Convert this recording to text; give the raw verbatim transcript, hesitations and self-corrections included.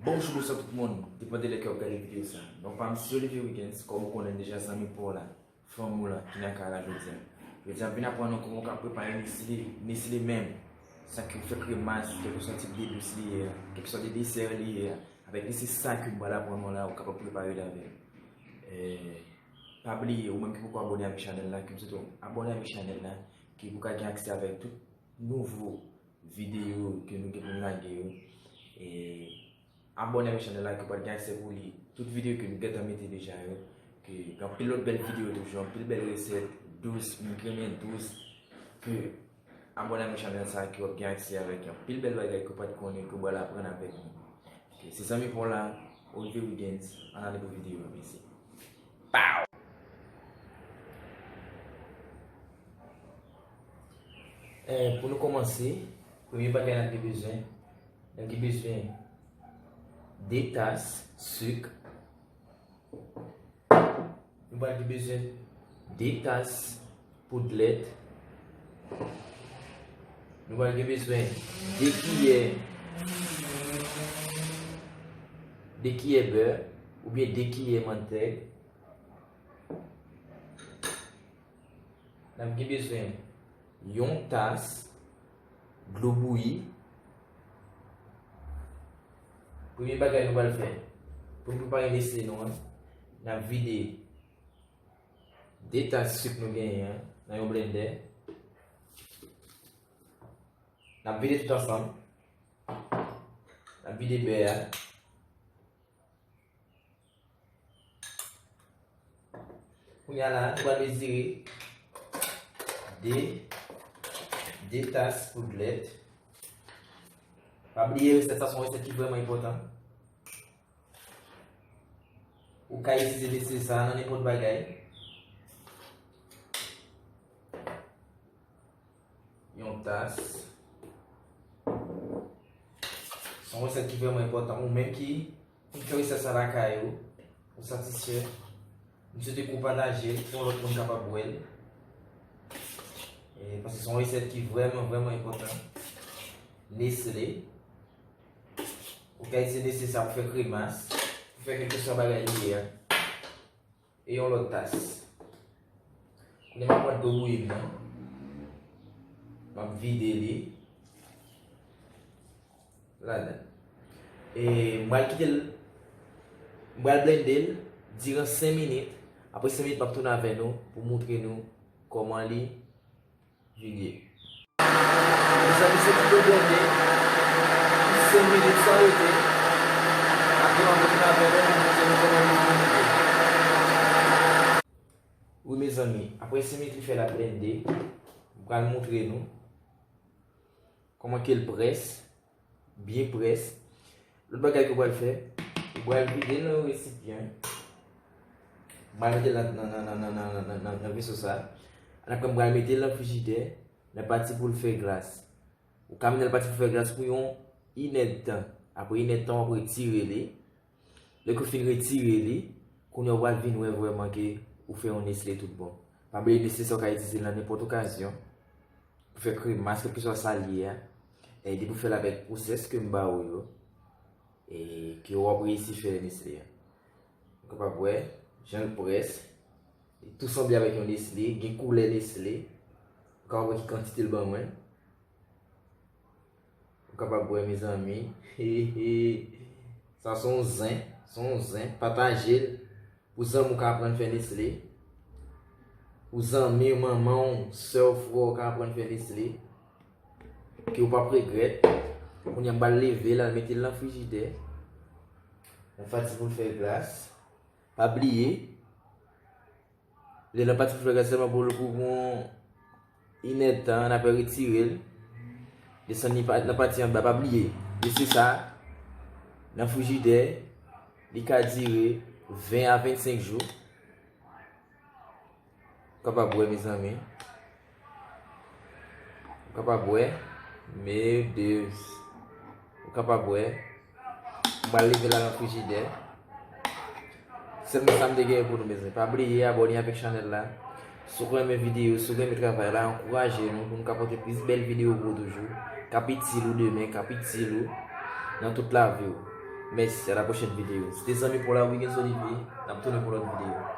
Bonjou, bonswa tout moun, depann de lè ke w ap gade videyo sa. Non pa m se Olivier Wiggins, kòm ou konnen deja, zanmi pa w la, fanmi w la ki nan kay la jodi a. Jodi a m vin aprann nou kòman w ka prepare Nestlé, Nestlé menm, sa ki fè kremas, kèlkeswa tip de dous li ye a, kèlkeswa de desè li ye a. Avèk Nestlé sa ke m pral aprann nou la, ou kapab prepare l avè l. Eh, pa bliye, ou menm ki poko abòne avèk chanèl la, ke m swete w abòne avèk chanèl la, ke pou ka gen aksè avèk tout nouvo videyo ke nou gen pou n lage yo. E abòne avèk chanèl la ke w pral gen aksè pou li tout videyo ke nou gentan mete deja yo. Ke gen anpil lòt bèl videyo toujou, anpil bèl resèt dous, m renmen dous. Ke abòne avèk chanèl sa ke w ap gen aksè avèk anpil bèl bagay ke w pa t konnen ke w pral aprann avèk nou. Ok, se zanmi pa w la, Olivier Wiggins, ann ale pou videyo a, mèsi. Pow! Eh, pou nou kòmanse, premye bagay n ap gen bezwen, n ap gen bezwen de tas sik. Nou pral gen bezwen de tas poud lèt. Nou pral gen bezwen de kiyè, de kiyè bè oubyen de kiyè mantèg. N ap gen bezwen yon tas dlo bouyi. Premye bagay nou pral fè, pou n prepare Nestlé nou an, n ap vide de tas sik nou genyen an nan yon blendè. N ap vide tout ansanm. N ap vide bè a. Kounye a la, nou pral mezire de, de tas poud lèt. Pa bliye, resèt sa se yon resèt ki vrèman enpòtan. Ou ka itilize Nestlé sa nan nenpòt bagay. Yon tas. Se yon resèt ki vrèman enpòtan. Ou menm ki, ki fè resèt sa lakay ou, ou satisfè. M swete ke w pataje l pou yon lòt moun kapab wè l. E, paske se yon resèt ki vrèman, vrèman enpòtan. Nestlé. Ou ka itilize Nestlé sa pou fè kremas, pou fè kèlkeswa bagay li ye a. E yon lòt tas. Kounye a m ap pran dlo bouyi m nan. M ap vide li ladan. E m pral kite l, m pral blende l diran senk minit. Apre senk minit, m ap tounen avè nou pou montre nou kòman li vin ye. Mezanmi, se koupe blende, senk minit san rete. Apre m ap retounen avè nou pou montre nou kòman li vin ye. Wi, mezanmi, apre senk minit li fè l ap blende, m pral montre nou kòman ke l près. Byen près. Lòt bagay ke w pral fè, ou pral vide l nan yon resipyan. M pral mete l nan, nan, nan veso sa. Apre m pral mete l nan frijidè, nan pati pou l fè glas. Ou ka mennen l pati pou fè glas pou yon inèdtan. Apre inèdtan, w ap retire li. Lè ke w fin retire li, kounye a w pral vin wè vrèman ke ou fè yon Nestlé tout bon. Pa bliye, Nestlé sa w ka itilize l nan nenpòt okazyon. Pou fè kremas, kèlkeswa sa l ye a. E depi w fè l avèk pwosès ke m ba w yo, e ke w ap reyisi fè Nestlé a. Ou kapab wè jan l près, li tou sanble avèk yon Nestlé, gen koulè Nestlé. Ou kapab wè ki kantite l ban mwen. Ou kapab wè, mezanmi. He, he. Sa se yon zen, se yon zen. Pataje l. Pou zanmi w ka aprann fè Nestlé. Pou zanmi w, manman w, sè w, frè w ka aprann fè Nestlé. Ke w p ap regrèt. Kounye a m pral leve l, al mete l nan frijidè. Nan fati pou l fè glas. Pa bliye, lè nan pati pou fè glas sèlman pou l pou bon inèdtan, n ap retire l. Desann li pa, nan pati anba, pa bliye. Lese sa nan frijidè, li ka dire ven a vennsenk jou. Ou kapab wè, mezanmi. Ou kapab wè. Meu Deus. Ou kapab wè. M pral leve l al nan frijidè. Sèlman sa m te genyen pou nou, mezanmi. Pa bliye abòne avèk chanèl la. Si w renmen videyo, si w renmen travay la, ankouraje nou pou nou ka pote plis bèl videyo pou ou toujou. K ap itil ou demen, k ap itil ou nan tout lavi w. Mèsi, a la pwochèn videyo. Se te zanmi pou la, Wigens Olivier. N ap tounen pou lòt videyo.